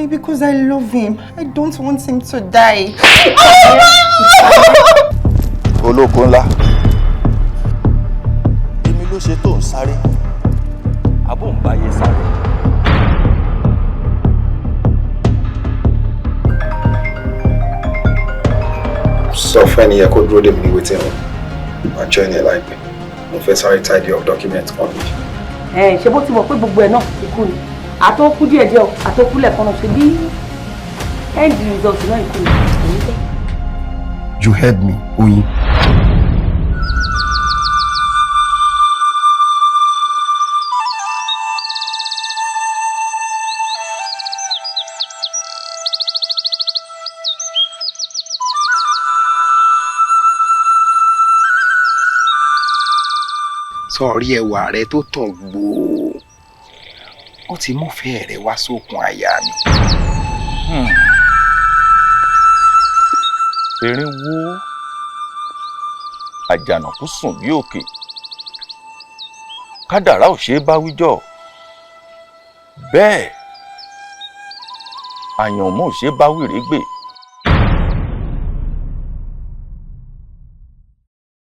Mommy, because I love him. I don't want him to die. Olóko ńlá, èmi ló ṣe tó ń sáré, àbò ń báyé sáré. Sọ fún ẹni yẹn kó dúró dè mí ní waiting room. Màá join ẹ láìpẹ́. Mo fẹ́ sáré tidy up document kan mi. Ẹ ṣe bó ti mọ̀ pé gbogbo ẹ̀ náà ikú ni, àtọ́kú díẹ̀díẹ̀ o, àtọ́kú lẹ̀kan náà, ṣe bí end result náà ikú ni, kò ní pẹ́. You heard me, Oyin. Sọ̀rí ẹwà rẹ tó tàn gbòò, ó ti múfẹ́ rẹ wá sókun àyà mi. Erin wó, àjànàkú sùn bí òkè, kádàrá ò ṣeé bá wíjọ́, bẹ́ẹ̀ àyànmọ́ ò ṣeé bá wìrè gbè.